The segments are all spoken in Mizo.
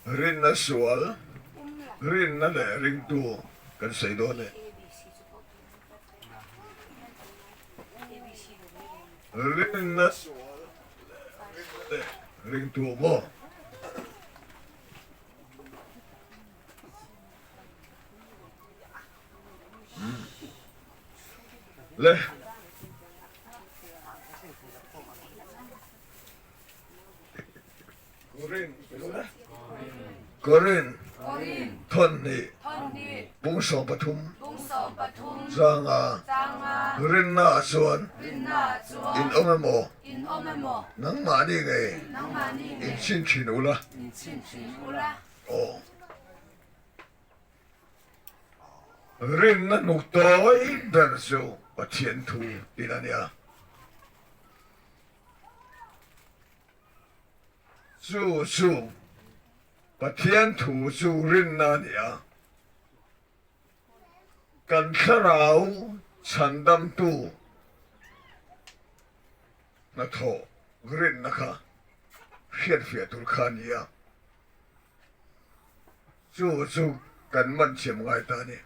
Rinna sual, rinna leh ringtu kan sawi dawn e. Rinna sual leh rinna leh ringtu maw? Le. Korin thawnhnih pung 13 changa rinna ah chuan in awm emaw nangmahni ngei in chhin thin ula aw. Rinna hnuk tawi ber chu Pathian thu tin a nia. Chu chu Pathian thu chu rinna a ni a, kan thlarau chhandamtu hnathawh rinna kha hriatfiah tur kha a ni a, chu chu kan man thiam ngai ta a ni.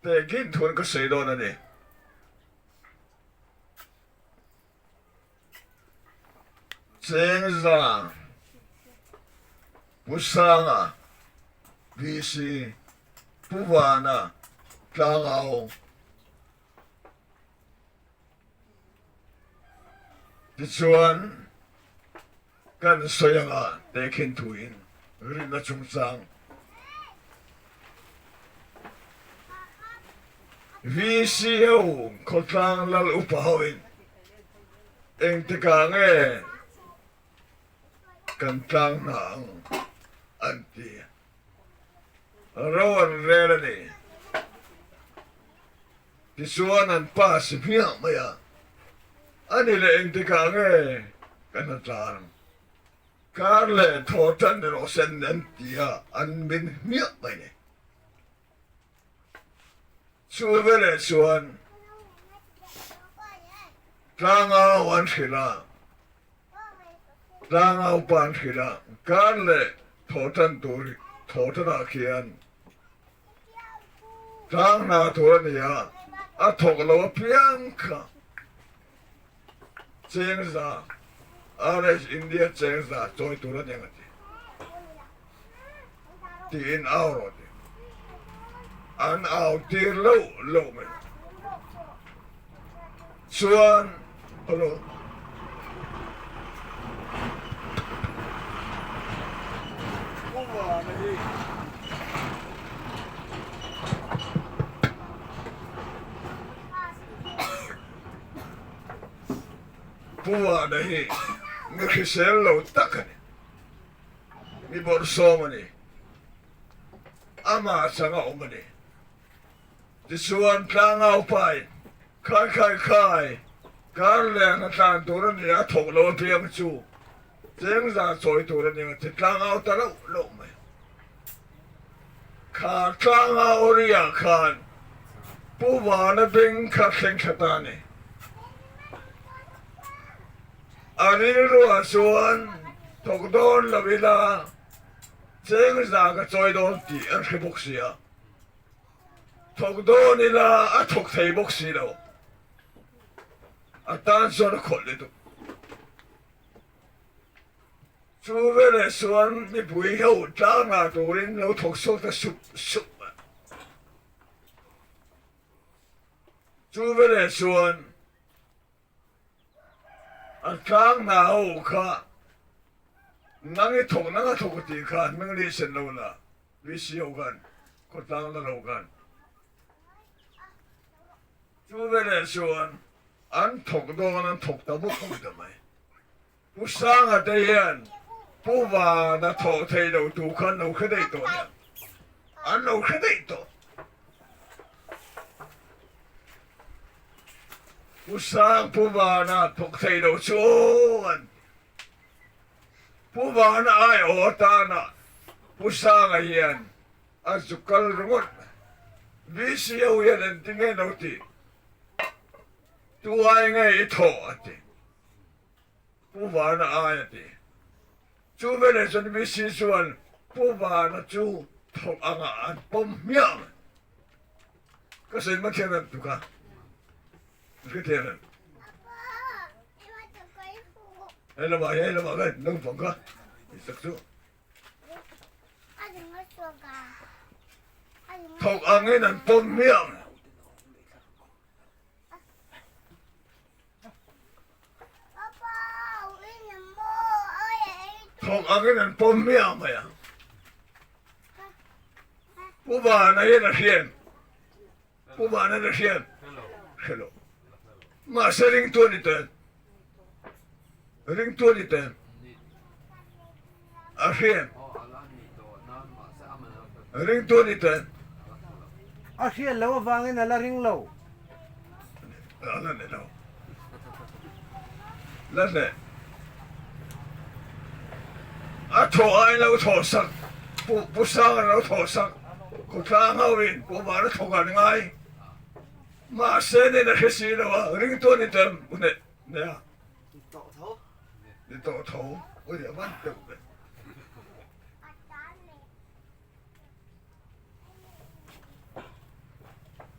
Tehkhin thuan ka sawi dawn a ni. Chengza, Pu Sanga, VC, Pu Vana, Tlangau. Tichuan, kan sawi anga tehkhin thuin rinna chungchang VC ho khawtlang lal upa hoin engtikah nge kan tlang hna ang an ti. Ro an rel a ni. Tichuan an pa si hmiah mai a, A ni leh engtikah nge kan a tlang? Kar leh thaw tan erawh sen an ti a, an min hmiah mai ni. Chu veleh chuan tlangau an hrilh a, tlangau pa an hrilh a, kar leh thaw tan tur thaw tanah khian Tlang hna tur a ni a, a thawk lo apiang kha Chengza, RH India Chengza chawi tur a ni ang a ti. Tiin au rawh ti. An au tir loh loh mai. Chuan, hello. Pu Vana hi Pu Vana hi mi hrisel lo tak a ni. Mi bawrhsawm a ni. Amah changa awm a ni. Tichuan tlangau pain, Khai khai khai, kar leh hna tlan tur a ni a, thawk lo apiang chu chengza chawi tur a ni ang a ti tlangau ta loh loh mai. Kha tlangau riah khan Pu Vana beng kha thleng thla ta a ni. A rilruah chuan thawk dawn lo ila chengza ka chawi dawn tih an hre bawk si a. Thawk dawn ila a thawk thei bawk si lo. A tan chuan a khawlh lutuk. Chu veleh chuan mipui ho tlangah turin lo thawk chhuak ta sup sup a. Chu veleh chuan a tlang hna ho kha nang i thawk nang a thawk a tih khan hming lih sen lo la VC ho khan khawtlang la lo khan chu veleh chuan an thawk dawn an thawk ta bawk bawk ta mai. Pu Sanga te hian Pu Vana thawh thei lo tu khan lo hre daih tawh nia. An lo hre daih tawh. Pu Sang Pu Vana thawk thei lo chu aw an ti. Pu Vana ai aw atana Pu Sanga hian a zu kal ringawt mai. VCO hian engtinge lo tih? Tu ai nge i thawh a ti. Pu Vana ai a ti. Chu veleh chuan VC chuan. Pu Vana chu thawk angah an pawm hmiah mai. Ka sawi hma thiam em tuk a? Ka hre thiam em? Hei lamah hei lamah khan naupang kha i sak chu. Thawk angin an pawm hmiah mai. Thawk angin an pawm hmiah mai a. Pu Vana hian a hria em? Pu Vana hian a hria em? Hre lo. Mahse ringtu a ni tawh em? Ringtu a ni tawh em? A hria em? Ringtu a ni tawh em? A hriat loh avangin a la ring lo. A la ni lo. La hle. A thaw aiin lo thaw sak, Pu Pu Sanga lo thaw sak, khawtlang ho in Pu Vana thawk an ngai. Mahse nen a hre si lo a, ringtu a ni tawh em? Pu Hneh, Hneh a. Ni tawh tho. Ni tawh tho. Ui a van deuh ve.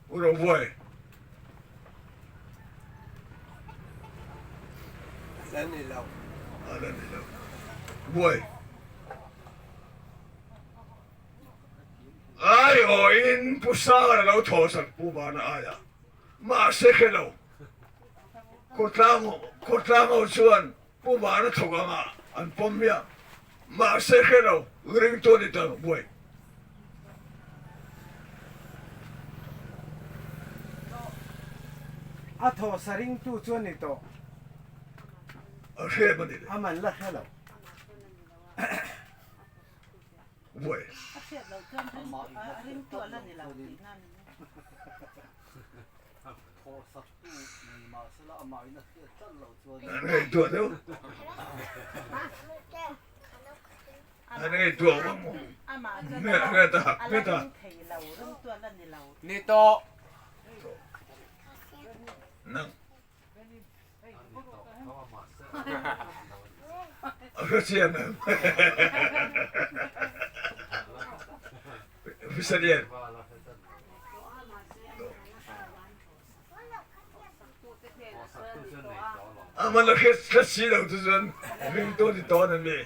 U Rovuai. La ni lo. A la ni lo. Vuai. Ai awin Pu Sara lo thaw sak Pu Vana aia. Mahse hre lo. Khawtlang khawtlang ho chuan Pu Vana thawk anga an pawm hmiah. Mahse hre lo, ringtu a ni ta buai. A thaw sa ringtu chu a ni tawh. A hre a ni le. A man la hre lo. Buai. A hriat loh chuan ringtu a la ni lo tihna a ni. An ngaihtuah deuh. An ngaihtuah vang maw? Nge nge ta nge ta. Ni tawh. Nang. A hre chiang em? Fisalian. Aman a hriat hret si lo chu chuan ringtu ni tawn an ni.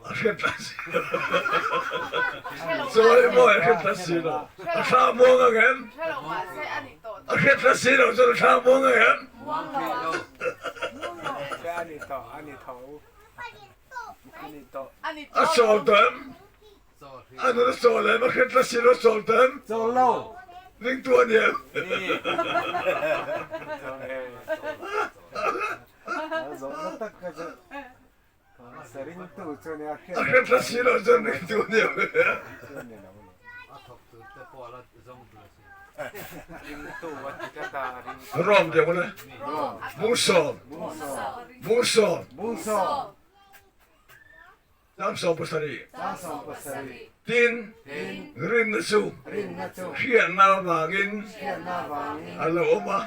A hriat hret si lo. Chawi mawi a hriat hret si lo. A thla muang ang em? A hriat hret si lo chuan a thla muang ang em? A chawl tawh em? A nun a chawl em? A hriat hret si lo a chawl tawh em? Chawl lo. Ringtu a ni em? A hriat hla si lo chuan ringtu a ni lo. Rom deuh le. Bungsawm. Bungsawm. Tlangsawm pasarih. Tin, rinna chu hriatna avangin a lo awm a.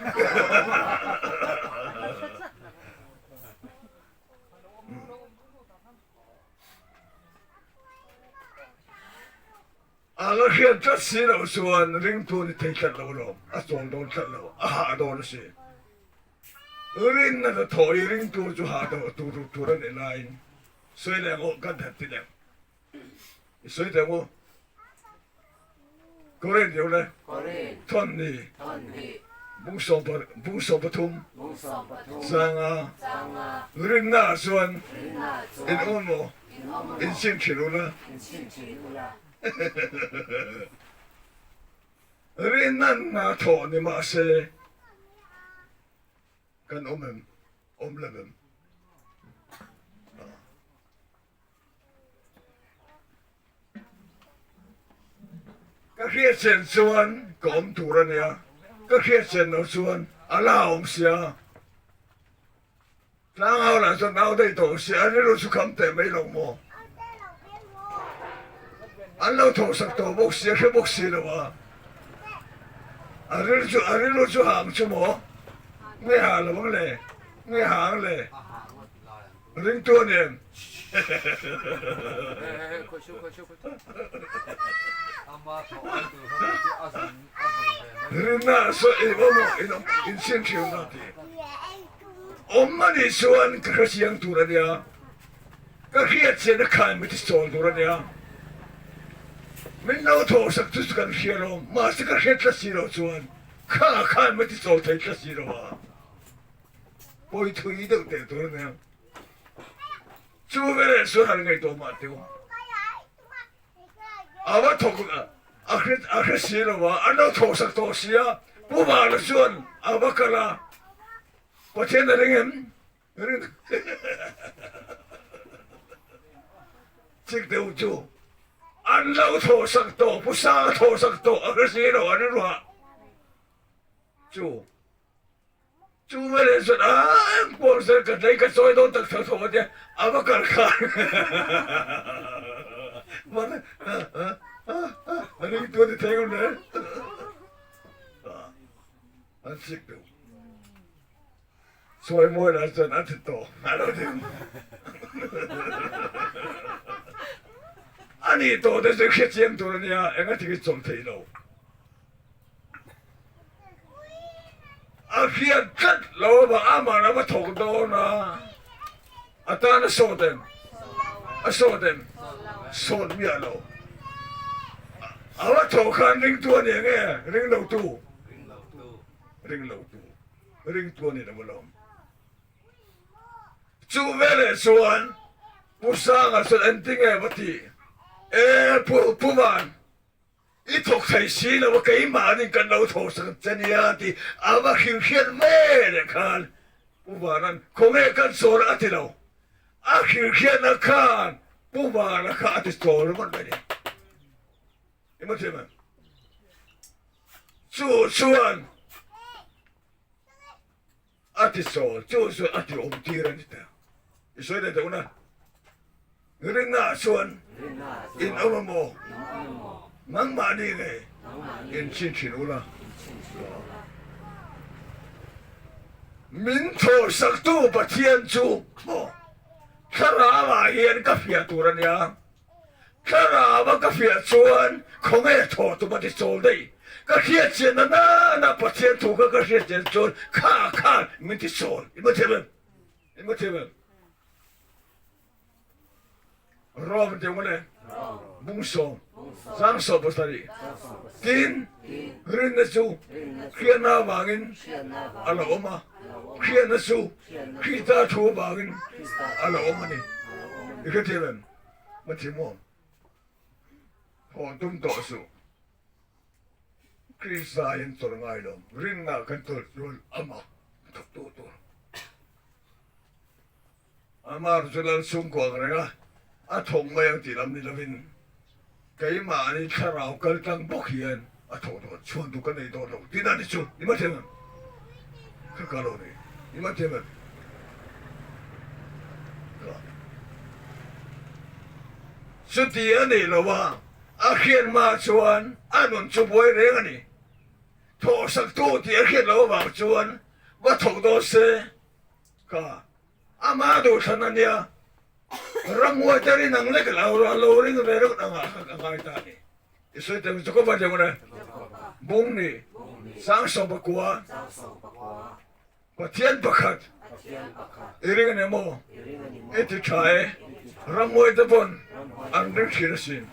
A la hriat tlat si loh chuan ringtu ni thei tlat lo lawm, a chawl dawn tlat lo, a hah dawn a si. Rinna hnathawh i ringtu chu hah dawn tur tur a nih laiin sawi leh ang aw, kan that ti leh ang. I sawi teh ang u. Korin deuh le. Thawn ni. Bungsawm pathum. Changa. Rinna ah chuan in awm maw? In chim thin u la. Rinna hna thawh ni mahse kan awm em? Awm lo em? Ka hriatchen chuan ka awm tur a nia, ka hriatchen loh chuan a la awm sia. Tlangau lah chuan nau daih tawh sia, an rilru chu kham teh mai lo maw? An lo thawhsak tawh bawk sia, hre bawk si lo a. A ril chu a rilru chu hang chu maw? Nge ha lo ang le? Nge ha ang le? Ringtu a ni em? Rinna saw in awm aw in awm in chhin ṭhiam na ti. Awm a nih chuan ka hrechiang tur a nia. Ka hriatchian a khan mi tichawl tur a nia. Min lo thawhsak chu kan hria lo, mahse ka hriat tlat si loh chuan kha khan mi tichawl thei tlat si lo a, pawi thui deuh teh tur a nia. Chu veleh chuan han ngaihtuah mah teh u. A va thawk a a hre si lo a, an lo thawhsak tawh si a, Pu Vana chuan a va kal a, Pathian a ring em? Chik deuh chu an lo thawhsak tawh, Pu Sanga thawhsak tawh a hre si lo an ruah chu. Chu veleh chuan a engpawh sir ka tlei ka chawi dawn tak tho tho a tia a va kal khan ringtu a ti thei ngam le an chik deuh. Sawi mawi lah chuan a ti tawh a lo ti. A nih tawh te chu hrechiang tur a nia, enga ti hi chawm thei lo. A hriat tlat lo avang amah ram a thawk dawn a, a tan a sawt em? A sawt em? Sawt miah lo. A va thawh khan ringtu a ni ang e, ring lo tu. Ring lo tu. Ringtu a ni lo alawm. Chu veleh chuan Pu Sanga chuan engtin nge va ti? E Pu Pu Van, i thawk thei si lo a, keimahnin kan lo tho sak che nia ti a va hrilh hriat veleh khan Pu Vana'n khawnge kan chawl a ti lo. A hrilh hriatna khan Pu Vana kha a ti chawl ringawt mai ni. I ma thiam em? Chu chuan a ti chawl, chu chuan a ti awm tir a ni ta. I sawi leh deuh na. Rinna chuan in awm a maw? Nangmahni nge in chhin thin ula? Min thawhsaktu Pathian chu maw thlarauah hian ka fiah tur a nia. Thlarau a ka fiah chuan khawnge thaw tum a ti chawl daih. Ka hriat chian na nana Pathian thu kha ka hriat chian chuan kha khan min ti chawl. I ma thiam em? I ma thiam em? Rom deuh le bungsawm zangsawm pasarih tin rinna chu hriatna avangin a lo awm a, hriatna chu Krista thu avangin a lo awm a ni. I hrethiam em? Mathiamawm, Thaw tum tawh suh. Krista hian chawlh ngai lo. Rinna kan chawlh chuan amah thawktu tur. Amah chu lal chhungkua ang reng a, a thawk mai ang tih lam ni lovin keimahni thlarau kal tlang bawk hian a thawk dawn. Chhuan tur ka nei dawn lo tih dan hi chu i mathiam em? Ka kal lo ni. I mathiam em? Chuti a nih lo a, a hriat hma chuan a nun chu buai reng a ni. Thawhsaktu tih a hriat loh avang chuan va thawk dawn se ka ama duhthlan a nia. Ramhuai te rin ang lek lo lo ring ve reuh ang ah kha ka ngai ta a ni. I sawi teh Jakoba deuh le. Bung ni Sangsawpakua Pathian pakhat i ring a ni maw? I ti tha e, ramhuai te pawn an ring thin asin.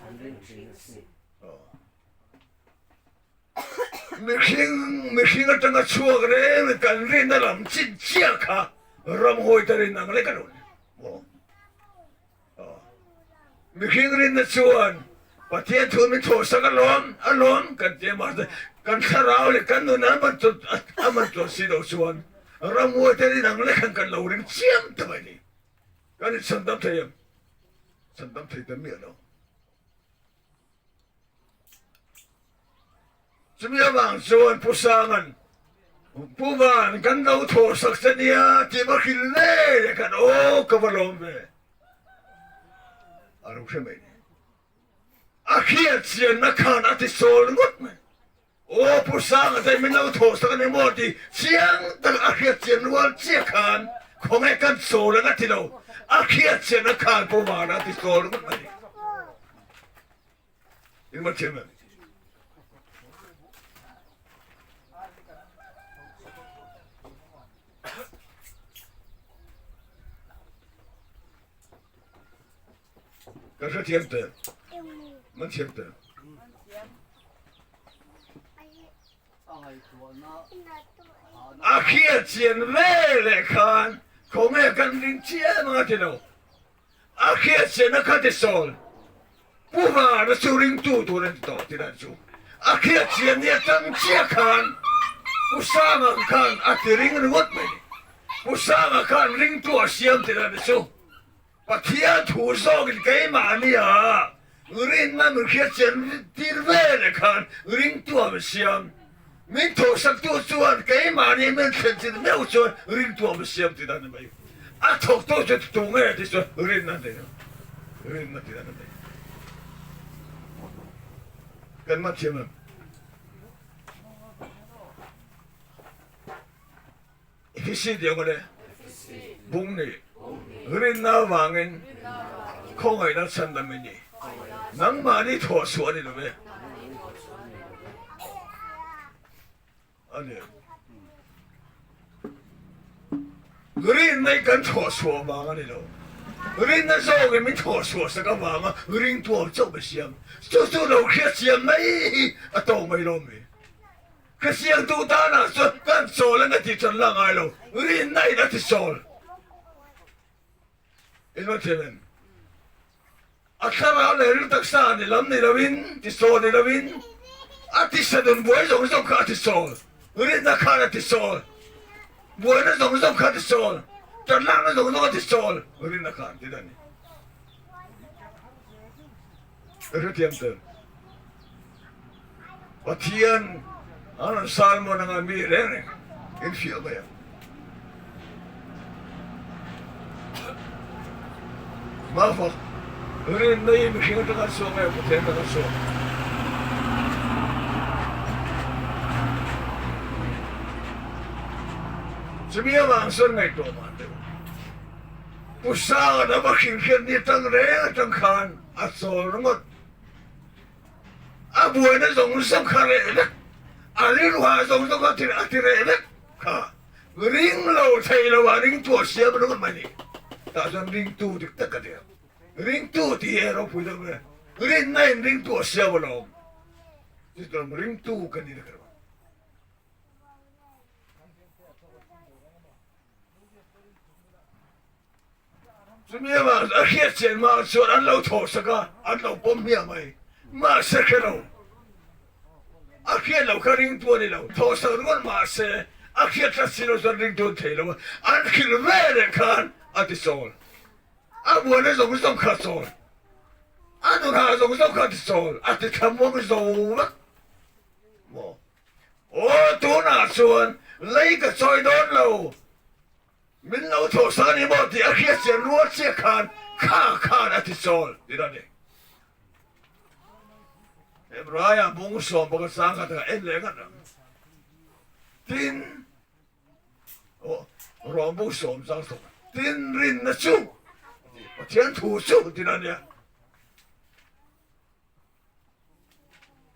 Mihring mihring atanga chhuak reng kan rinna lam chin chiah kha ramhuai te rin ang lek a lo ni maw? Mihring rinna chuan Pathian thu min thawhsak alawm alawm kan ti a, mahse kan thlarau leh kan nun a man chuan si loh chuan ramhuai te rin ang lek khan kan lo ring chiam ta mai ni. Kan inchhandam thei em? Chhandam thei ta miah lo. Chumi avang chuan Pu Sanga'n, Pu Van, kan lo thawhsak che nia tih va hrilh ve leh khan aw ka va lawm ve a lo hre mai ni. A hriat chianna khan a ti sawl ngawt mai. Aw Pu Sanga te min lo thawh sak a ni maw tih chiang tak a hriat chian rual chiah khan khawnge kan chawl ang a ti lo, a hriat chian a khan Pu Vana a ti chawl ringawt mai. Engmah thiam em? Ka hrethiam te. Man thiam te. A hriat chian ve leh khan khawnge kan ring chiam ang a ti lo. A hriat chianna kha ti sawl. Pu Vana chu ringtu tur a ni tawh ti dan chu. A hriat chian ni atang chiah khan Pu Sanga khan a ti ring ringawt mai ni. Pu Sanga khan ringtu a siam ti dan chu. Pathian thu zawkin keimahni a rinna min hriat chian tir ve leh khan ringtu a min siam. Min thawhsaktu chuan keimahni min thlen chin meuh chuan ringtu a min siam tih dan a ni mai. A thawktu chu tu nge tih chuan rinna a nei a, rinna tih dan a nei. Kan man thiam em? Hisi tih ang awle bung ni rinna avangin khawngaihna chhandam i ni. Nangmahni thawh chhuah a ni lo ve. A ni. Rinna hi kan thawh chhuah vang a ni lo. Rinna zawkin min thawh chhuah sak avanga ringtu chauh ka siam. Chu chu lo hriatchiam mai hi a tawk mai lo mi. Ka siangtu tanah chuan kan chawl ang a ti ṭan la ngai lo, rinna in a ti chawl. Englo thiam em? A thlarau leh ring taksa ni lam ni loin, ti chawl ni loin, a ti sadun buai zawng zawng kha a ti chawl, rinna khan a ti chawl, buaina zawng zawng kha a ti chawl, ṭan lakna zawng zawng a ti chawl, rinna khan ti dan ni. Ka hrethiam tel. Pathian an rawn sermon anga mi reng reng in hriat mai ang. Mafak, rinna hi mihring atanga an chhuak nge Pathian atanga an chhuak? Chumi avang chuan ngaihtuah mah deuh. Pu Sanga lama hrinhriat ni atang reng atang khan a chawl ringawt. A buaina zawng zawng kha reh vek, a rilruah zawng zawng kha a ti reh vek kha ring lo thei lo a ringtu a siam ringawt mai ni. Tah chuan ringtu dik tak ka ti a, ringtu tih hi a ropui deuh mai a, rinna in ringtu a siam alawm, chutiang ringtu ka ni na ka ring. Chumi avang a hriat chian hma chuan an lo thawh sak a, an lo pawm hmiah mai. Mahse hre lo. A hriat loh kha ringtu a ni lo. Thawh sak ringawt mahse a hriat tlat si lo chuan ringtu an thei lo a, an hrilh ve leh khan a ti chawl. A buaina zawng zawng kha a chawl. A nunah zawng zawng kha a ti chawl. A ti thlamuang zo vek maw. Aw tunah chuan lei ka chawi dawn lo. Min lo thawh sa ni maw tih a hriat chian rual chiah khan kha khan a ti chawl tih a ni. Hebraia bung sawm bawk a chang kha takah en leh ngat ang. Tin, aw Rom bung sawm chang thawk tin rinna chu Pathian thu chu tih a nia.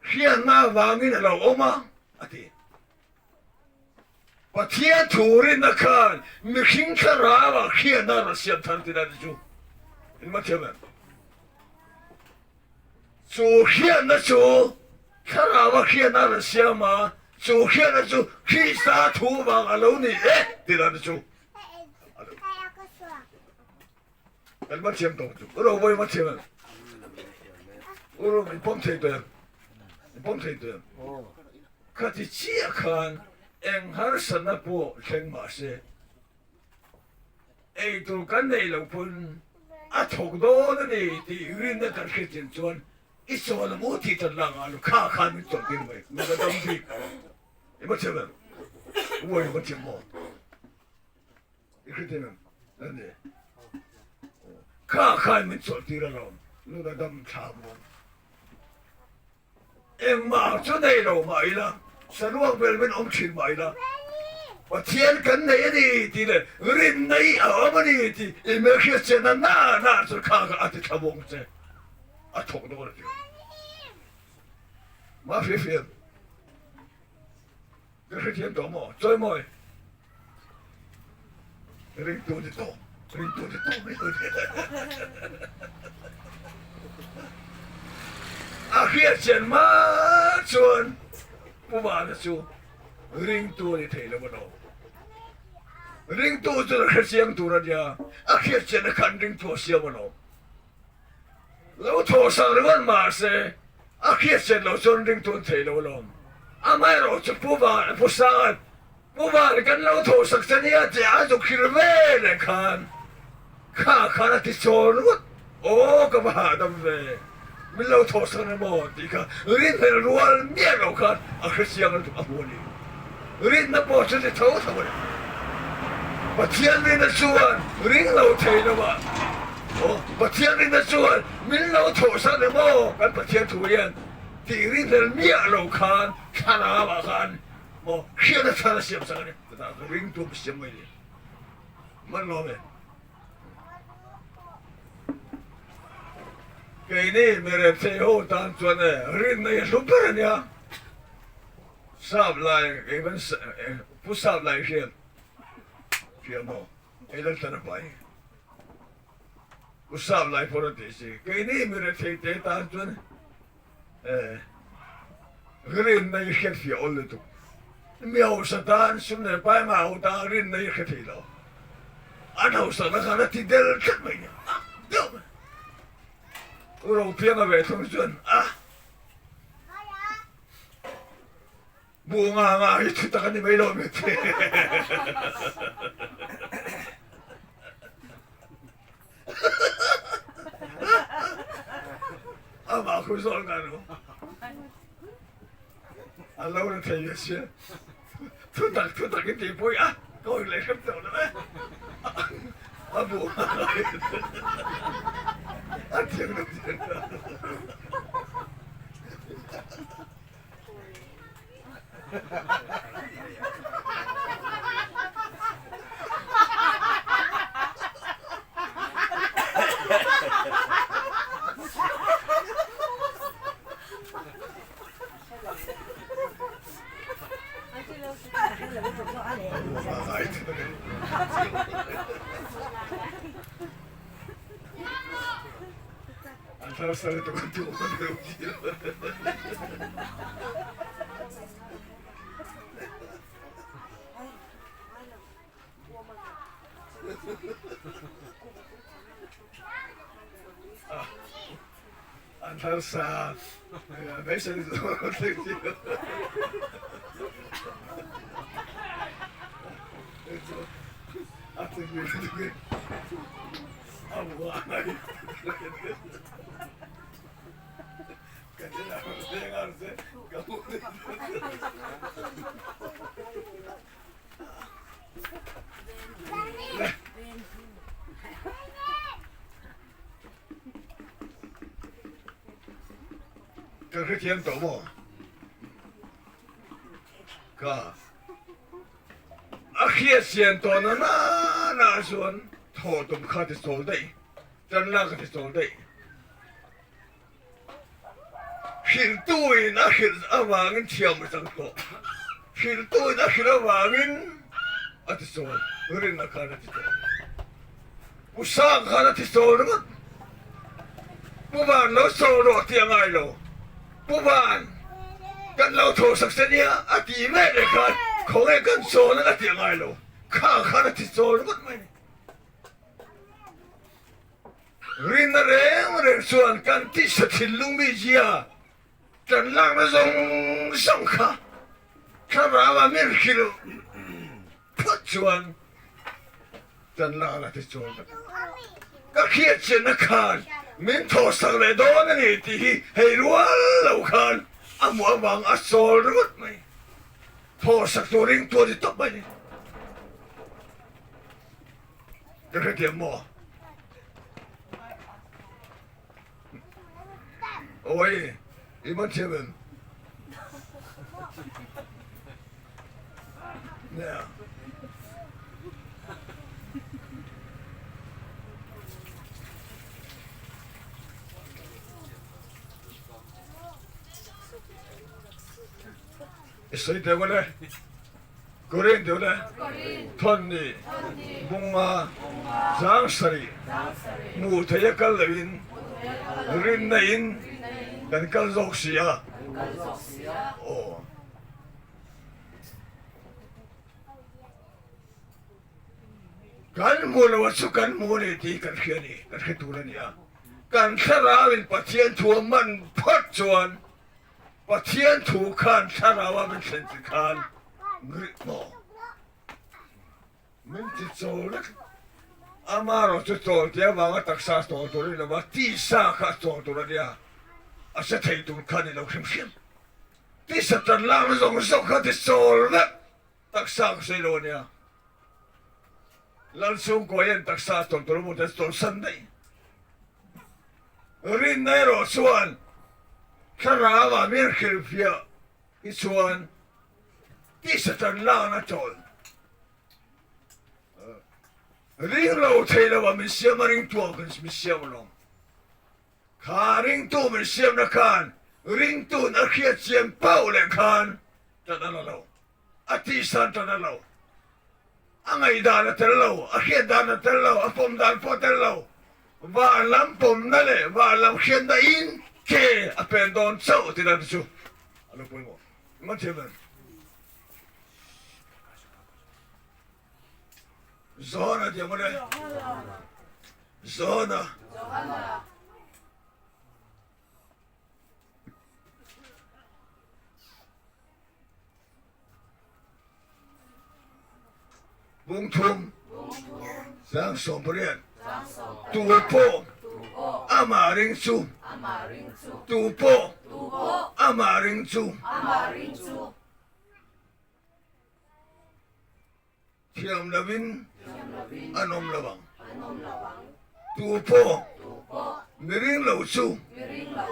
Hriatna avangin a lo awm a, a ti. Pathian thu rinna khan mihring thlarauah hriatna a rawn siam thar tih dan chu in ma thiam em? Chu hriatna chu thlarauah hriatna a rawn siam a, chu hriatna chu Krista thu vang a lo ni e tih dan chu. Kan ma thiam tawh chu. Uro voi ma thiam em? Uro i pawm thei tawh em? I pawm thei tawh em? Khati chiah khan eng harsatna pawh thleng mah se, ei tur kan neih loh pawn a thawk dawn a ni tih rinna kan hriat chin chuan i chawl ang u tih tan lak ah kha khan min chawlh tir mai. Nula dam bik. I ma thiam em? Uai ma thiam maw? I hre thei em? A ni. Kha khan min chawlh tir alawm, nuna dam thla maw. Engmah chu nei lo mah ila, saruak vel min awm thin mah ila, Pathian kan nei a ni tih leh rinna i a awm a ni tih i hmelhriat che na na na chu kha kha a ti thla vawng che, a thawk dawn a ti. Mah hriat hriat ka hrethiam tawh maw? Chawimawi. Ringtu ni tawh, ringtu ni tawh mai lo A hriat chian hma chuan Pu Vana chu ringtu a ni thei lo a lo. Ringtu chu la hre chiang tur a nia, a hriat chianna khan ringtu a siam a lo. Lo thaw sak ringawt mahse a hriat chian loh chuan ringtu an thei lo alawm. Amaherawh chu Pu Van, Pu Sanga'n, Pu Van kan lo thaw sak che nia tih a zuk hrilh ve leh khan kha khan a ti chawl ringawt, Aw ka va hahdam ve, min lo thaw sak na maw tih kha rinhlelh rual miah loh khan a hrechiang lutuk a hmu a ni. Rinna pawh chu ti tho tho a ni. Pathian rinna chuan ring lo thei lo a, aw Pathian rinna chuan min lo thawhsan em aw kan Pathian thu hian tih rinhlel miah lo khan thlarau ah khan maw hriatna thar a siam sak a ni. Chutah chuan ringtu ka siam mai a ni. Man lawm e. Keini mirethei ho tan chuan e rinna hi a hlu ber a nia. Sap lai even pu sap lai hriat hria maw hei lal tan a pai pu sap lai pawh a tih si keini mi rethei te tan chuan eh rinna i hriat fiah awl lutuk mi hausa tan sum leh pai ngah ho tan rinna i hre thei lo an hausa na khan a ti del tlat mai nia ah deuh mai u Ropianga ve thung chuan ah Buh nga nga hi thu tak a ni mai lo mi te. Amah khu zawl nga no. A lo na thei ve sia. Thu tak thu tak in ti pui a. Ka oi leh hrep tawh lo e. A buh nga nga hi. A thiam lo thiam. Ka hrethiam tawh maw? Ka a hriatchian tawh na na na chuan thaw tum kha ti chawl daih, tan lak a ti chawl daih. Hrilhtuin a hrilh avangin thiam a chang tawh. Hrilhtuin a hrilh avangin a ti chawl, rinna khan a ti chawl. Pu Sang khan a ti chawl ringawt. Pu Van lo chawl rawh tih a ngai lo. Pu Van, kan lo tho sak che nia a tih mek leh khan khawnge kan chawl ang a tih a ngai lo. Kha khan a ti chawl ringawt mai. Rinna reng reng chuan kan tisa thinlung mizia kan lakna zawng zawng kha thlarau a min hrilh phawt chuan kan lakna te chuan ka hriatchianna khan min thawhsak leh dawn a ni tih hi hei rual lo khan a hmuh avang a chawl ringawt mai. Thawhsak tur ringtu a ni tawp mai ni. Ka hrethiam maw? Awi, i man thiam em? Nia. I sawi deuh ale. Korin deuh le. Thawnni bunga zangsarih hmuh theih a kal loin rinna in kan kal zawk si a. Aw. Kan hmu lo a chu kan hmu a ni tih kan hria a ni, kan hre tur a ni a. Kan thlarau in Pathian thu a man phawt chuan Pathian thu khan thlarau a min thlen chi khan rih maw? Min ti chawl vek. Amaherawh chu chawl tih avanga taksa chawl tur a ni lo va, tisa kha a chawl tur a nia, a hre thei tur kha a ni lo hrim hrim. Tisa tan lakna zawng zawng kha ti chawl vek, taksa ka sawi lo a nia. Lalchhungkua hian taksa chawl tur a hmuh te chawlsan daih. Rinna erawh chuan thlarau ah min hrilhfiah hi chuan tisa tan lakna chawl ring lo thei lo ah min siam a ringtu ah min siam alawm. Kha ringtu min siamna khan ringtun a hriat chian pauh leh khan tan a la lo, a tihsan tan a lo. A ngaihdan a tel lo, a hriat dan a tel lo, a pawm dan pawh a tel lo. Van lam pawmna leh van lam hriatna in ke a pen dawn chauh tih dan te chu a lo pawimawh. Engmah thiam em? Johana tih ang awle. Johana. Bungthum, 28, Tu pawh amah ring chu, tu pawh amah ring chu, thiam lovin an awm lo ang. Tu pawh mi ring lo chu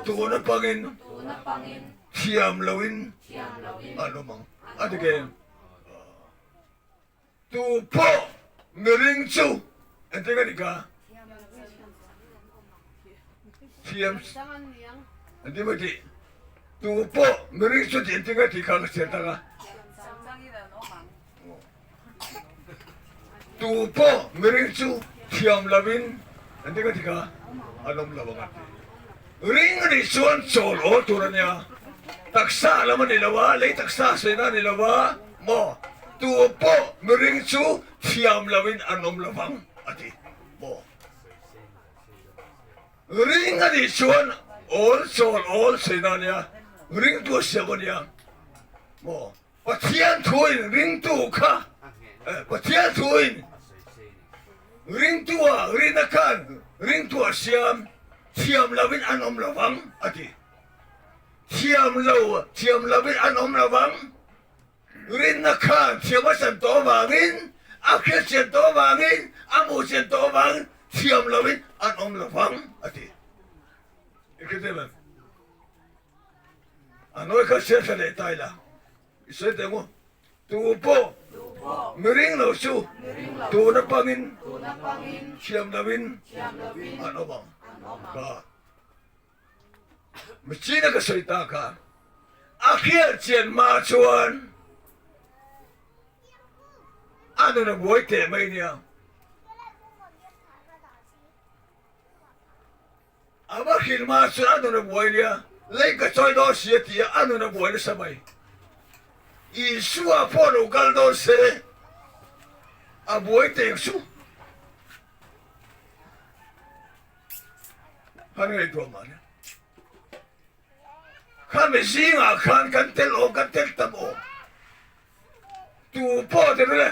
tuna pangin thiam loin an awm ang. A ti ke? Tu pawh mi ring chu engtin a ni ka? Thiam engtin maw tih? Tu pawh mi ring chu tih engtin a tih kha ka chhiar tak a. Tu pawh mi ring chu thiam lovin engtin a ti kha? An awm lo ang a ti. Ring a nih chuan chawl awl tur a nia. Taksa lam a ni lo a, lei taksa sawina a ni lo a maw? Tu pawh mi ring chu thiam lovin an awm lo vang a ti maw? Ring a nih chuan awl chawl awl sawina a nia, ringtu a siam a nia maw? Pathian thuin ringtu kha Pathian thuin ringtua rina khan ringtua siam thiam lovin an awm lo vang a ti. Thiam lo thiam lovin an awm lo vang. Rinna khan thiam a chan tawh avangin a hriatchian tawh avangin a hmuhchian tawh avangin thiam lovin an awm lo vang a ti. I hre thei em? A nawi kha hriat hla leh ta ila, i sawi teh ang u. Tu pawh mi ring lo chu tuna pangin thiam loin an awm ang. Ka mi china ka sawi ta kha a hriat chian hma chuan a nun a buai teh mai nia. A va hrilh hma chuan a nun a buai nia, lei ka chawi dawn si a ti a, a nun a buai nasa mai. Isua pawh lo kal dawn se, a buai teng chu. Han ngaihtuah mah nia. Khami zingah khan kan tel awm, kan tel tam awm. Tu pawh ti ru le.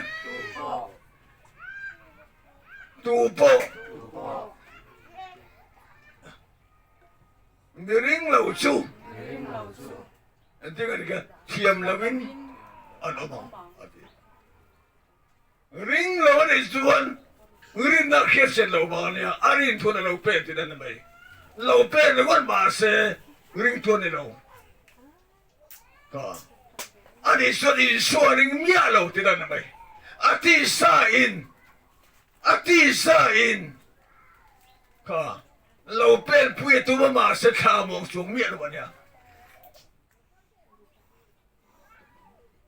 Tu pawh mi ring lo chu engtin a ni kha thiam lovin an awm ang a ti. Ring lo a nih chuan rinna hriatsen lo vang a nia, a rin thuan a lo pen tih a ni mai. Lo pen ringawt mahse ring thu a ni lo. Ka. Ani chuan Isua ring miah lo ti dan a mai. A tisa in, a tisa in kha lo pen pui a tum a mahse thla muang chuang miah lo a nia.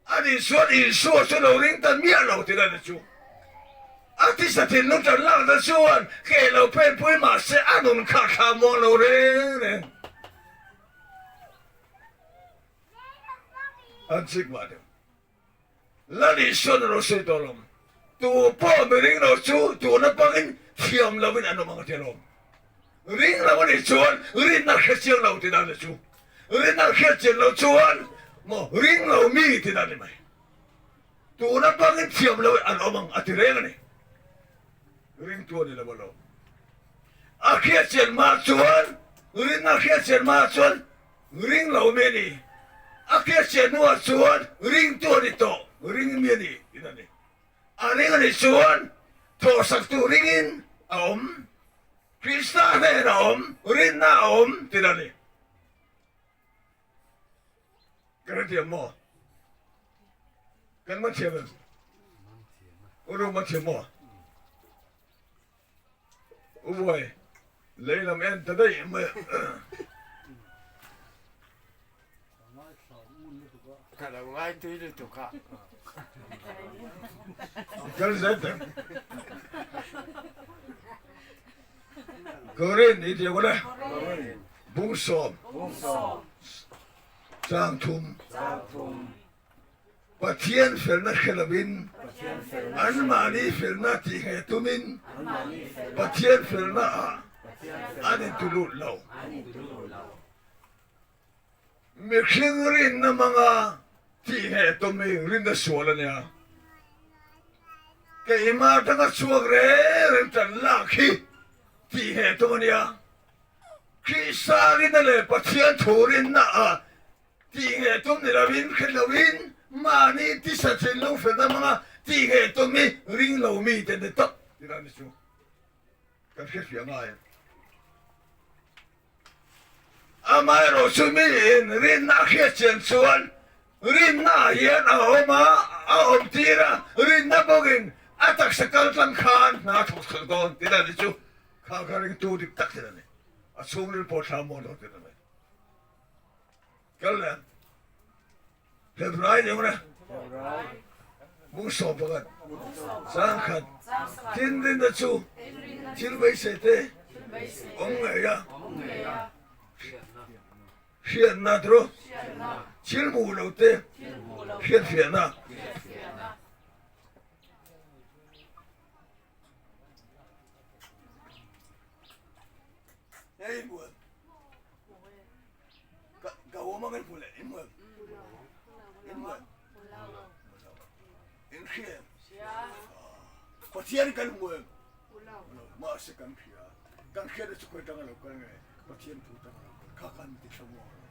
Ani chuan Isua chu lo ring ta miah lo ti dan a chu. A tisa thinlung tan lak na chuan ke lo pen pui mahse a nun kha thla muang lo reng reng. An chik mah deuh. Lal Isuan a lo sawi tawh alawm. Tu pawh mi ring lo chu tuna pangin thiam lovin an awm ang a ti alawm. Ring lo a nih chuan rinna hre chiang lo tih dan a chu. Rinna hriat chian loh chuan maw ring lo mi tih dan a ni mai. Tuna pangin thiam lovin an awm ang a ti reng a ni. Ringtu a ni lo alawm. A hriat chian hma chuan rinna hriat chian hma chuan Ring lo mi a ni. A hriatchian hnuah chuan ringtu a ni tawh, ring mi a ni tih a ni. A ring a nih chuan thawhsaktu ringin a awm, Krista hnenah a awm, rinna a awm tih a ni. Ka hrethiam maw? Kan man thiam em? U Rum a thiam maw? U Buai, lei lam en ta daih mai a. Ka lo ngai tui lutuk a. Kal zel teh. Korin i ti le. Bung sawm. Chang thum. Pathian felna hre lovin, anmahni felna tih ngei tumin Pathian felna ah an intulut lo. Mihring rinna hmanga tih ngei tum hi rinna sual a nia. Keimah atanga chhuak reng reng tan lak hi tih ngei tum a nia. Krista rinna leh Pathian thu rinna ah Tih ngeh tum ni lovin, hre lovin, mahni tisa thinlung felna hmanga tih ngeh tum hi ring lo mi te ni tawp tih dan hi chu kan hre hria ngai a. Amaherawh chu miin rinna a hriat chian chuan rinna ah hian a awm a, a awm tir a, rinna bawkin a taksa kal tlang khan hna a thawk chhuak dawn tih dan hi chu kha kha ringtu dik tak thil a ni. A chhungril pawh thla mawn dawn tih a ni. Kal leh ang. Hebrai deuh na. Bung 11. Changkhat. Tin rinna chu thil beisei te awm ngei a. Hriatna tru. Thil hmuh lo te hriatfiahna. Hei buan. Ka ka awm ang in hmu leh in hmu em? In hmu em? In hria em? Pathian kan hmu em? Mahse kan hria. Kan hriat chu khawi tang a lo kal nge? Pathian thu tang a lo kal. Kha kan ti thlamuang lo.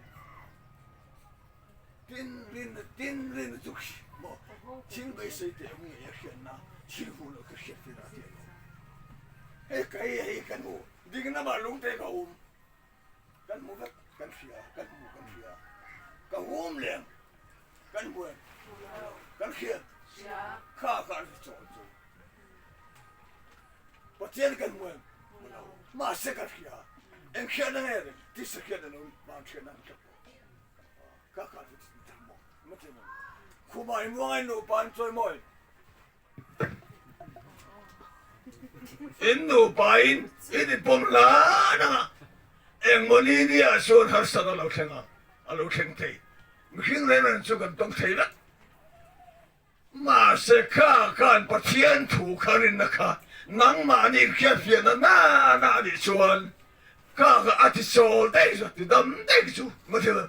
Tin rin tin rin chu maw thil beisei teh awm ngei a hriatna thil hmuh loh te hriat tir a ti a lo. Hei ka hei hei kan hmu ding lamah lungte ka awm. Kan hmu vek, kan hria, kan hmu, kan hria. Ka hum lem, kan hmu em? Kan hria? Kha kha an chawl chu. Pathian kan hmu em? Hmu lo. Mahse kan hria. Eng hriatna nge ni? Tisa hriatna lo, van hriatna an hre pawh. Kha kha an hre maw? Khumah i muang a in nupa an chawi mawi. In nupa in in inpawm hlan ang a, engmaw ni ni ah chuan harsat a lo thleng a, a lo thleng thei. Mihring reng reng chu kan tawng thei vek. Mahse kha khan Pathian thu kha rinna kha nangmahni hriatfiahna nana a nih chuan kha kha a ti chawl daih chu, a ti dam daih chu mathil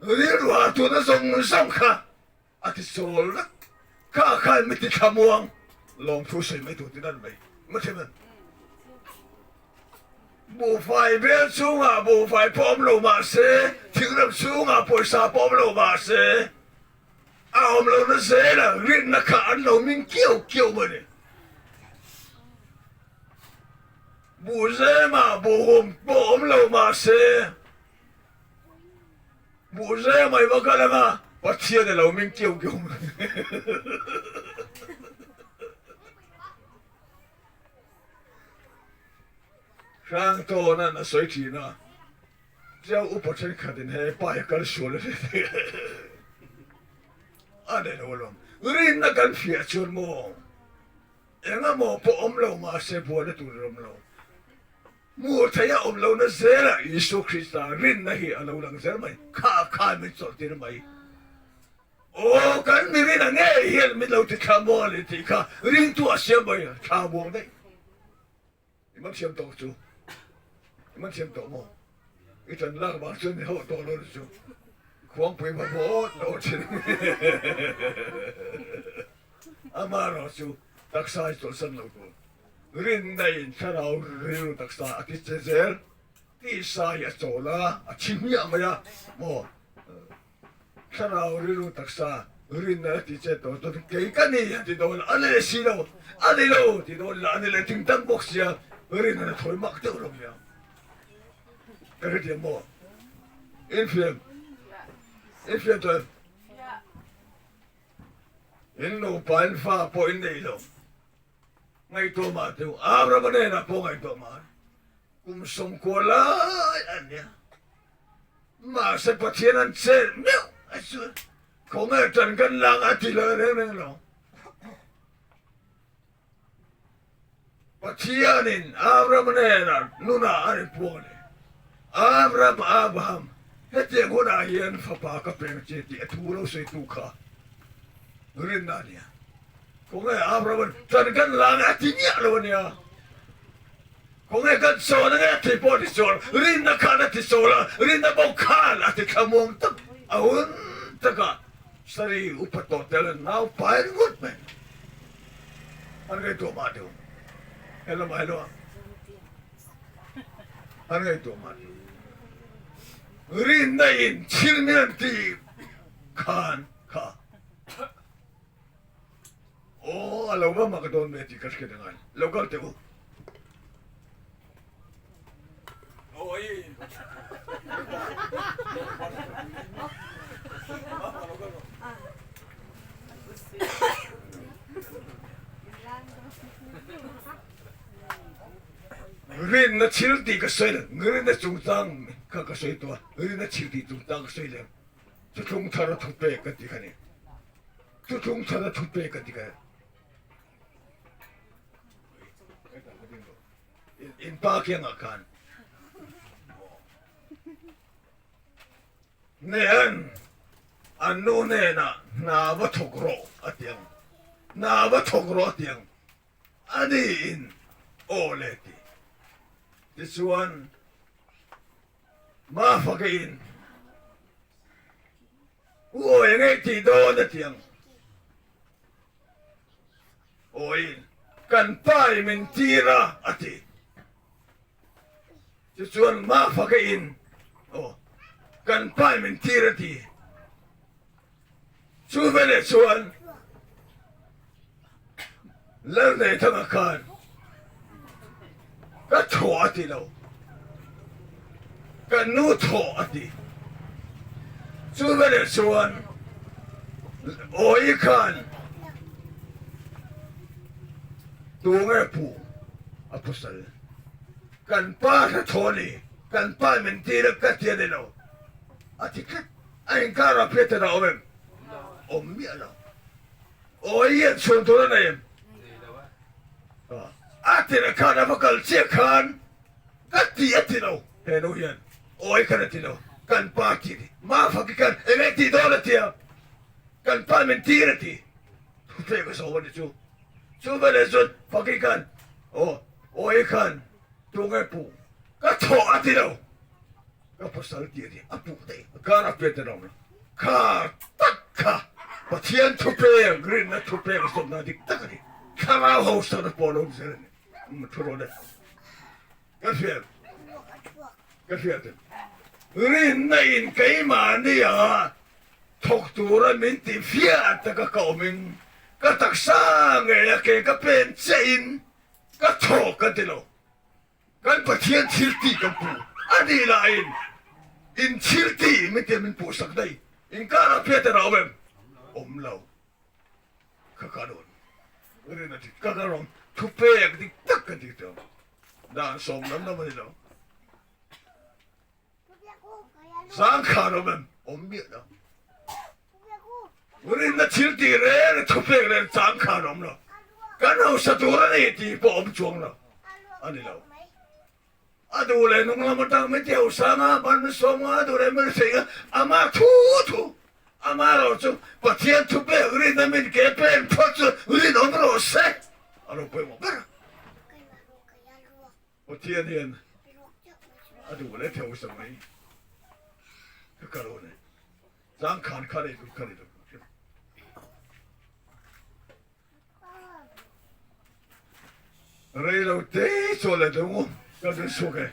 rilru ah tuna zawng zawng kha A ti chawl vek. Kha khan mi ti thlamuang lawmthu sawi mai tur tin an mai. Mathim an. Buhfai bel chungah buhfai pawh awm lo mah se, thingram chungah pawisa pawh awm lo mah se, a awm lo na zel a, rinna kha an lo ming kiau kiau mai a ni. Buhzemah buhhum pawh awm lo mah se, Buhzem a i va kal ang a. Pathian a lo ming kiau kiau mai. Hrangtawna'n a sawi thin a, Chiau upa thenkhatin he pa hi a kal sual a ni tih a nei lo alawm. Rinna kan fiah chuan maw engemaw pawh awm lo mahse buaina tur a awm lo. Hmuh theih a awm lohna zelah Isua Krista rinna hi a lo lang zel mai. Kha khan min chawlhtir mai. Aw, kan mi rinna ngei hian min lo ti thla maw a ni tih kha ringtu a siam mai a, thla muang daih. I man thiam tawh chu. I man thiam tawh maw? I ṭan lak vang chuan i hauh tawh lo ni chu. Khuangpui va vawt lo thin. Amaherawh chu taksa hi chawlhsan lo tur. Rinna in thlarau rilru taksa a ti che zel. Tisa hi a chawl a, a thi hmiah mai a maw? Thlarau rilru taksa rinna a ti che tawh chuan kei ka ni a ti dawn a, a ni leh si lo, a ni lo ti dawn ila a ni leh ting tang bawk sia, rinna na thawi mak deuh lo nia. Ka hrethiam maw? Infiam, infiam chuan in nupa in fa pawh in nei lo. Ngaihtuah mah teu, Abrahama hnenah pawh ngaihtuah mah kum 90 lai a nia. Mahse Pathian an chet meuh a chuan khawnge tan kan lang a ti lo reng reng lo. Pathianin Abrahama hnenah nunah a inpuang a ni. Abraham, Abraham, hetiang hunah hian fapa ka peng che tih a thu lo sawitu kha rinna a nia. Khawnge Abraham-a'n tan kan la nge a ti miah lo a nia. Khawnge kan chawn ange a ti pawh a ti chawl, rinna khan a ti chawl a, rinna bawk khan a ti thlamuang tak a hun takah Sari upa tawh tel an nau pai ringawt mai. An ngaihtuah mah deuh. Hello mah hello a. An ngaihtuah mah deuh. Rinna in thil min an ti khan kha. Aw a lo va mak dawn ve tih ka hriat angai. Lo kal teh u. Rinna thil tih ka sawi lo, rinna chungchang kha ka sawi tawh a, rinna thil tih chungchang ka sawi lem. Thuthlung thar a thupek ka ti kha ni. Thuthlung thar a thupek ka ti kha ni. In pa kiangah khan Nehan an nu hnenah hna va thawk rawh a ti ang. Hna va thawk rawh a ti ang. Ani in aw le ti. Tichuan Mafaka in U awi a ngei tih dawn a ti ang. Awi, kan pa i min tir a, a ti. Tichuan Mafaka in, Aw, kan pa i min tir a ti. Chu veleh chuan Lalneithanga khan ka thaw a ti lo, ka nu thaw a ti. Chu veleh chuan Awi khan tunge pu a pasal kan pa hla thaw a ni, kan pa min tir a ka ti a ni lo a ti tlat. A inkar ah Peter a awm em? Awm miah lo. Awi hian chhuan tur a nei em? A tirh khan a va kal chiah khan ka ti a ti lo he nu hian awi khan a ti lo kan pa tih ni Mafaki khan eng nge tih dawn a tia kan pa min tir a ti thuthleng a zawm a ni chu chu veleh chuan Faki khan aw awi khan tunge pu ka thawh a ti lo Ka pasal tih a ni, a puh daih a kar a pet a lo kha tak kha Pathian thupek, rinna thupek zawmna dik tak a ni. Thlarau hausa na pawh lo ni zel a ni. Thu rawn e. Ka hriat, ka hriat e. Rinna in keimahni anga thawk tura min tih fiah taka ka awmin ka taksa ngei a ke ka pen chiah in ka thawk ka ti lo. Kan Pathian thil tih kan puh a nih laiin in thil tih mite min puhsak daih. Inkarah phiat a awm em? Awm lo. Ka ka rawn rin a dik ka ka rawn thupek dik tak ka ti tawh. Dan sawm lam lam a ni lo. Zangkhar awm em? Awm miah lo. Rinna thil tih reng thupek reng zangkhar awm lo. Kan hausa tur a ni tih pawh awm chuang lo a ni lo. A duh leh nung lam atang min ti hausa nga, ban min sawm nga, a duh leh min hrei nga, ama thu thu, ama erawh chu Pathian thupek rinna min ke pen phawt chu rinawm rawh se a lo pawimawh ber a. Pathian hian a duh leh theuh sa mai ka kal awn e. Zang khan kha nei tur kha ni lo. Rei lo te chaw leh deuh ngawt ka zir chhuak e.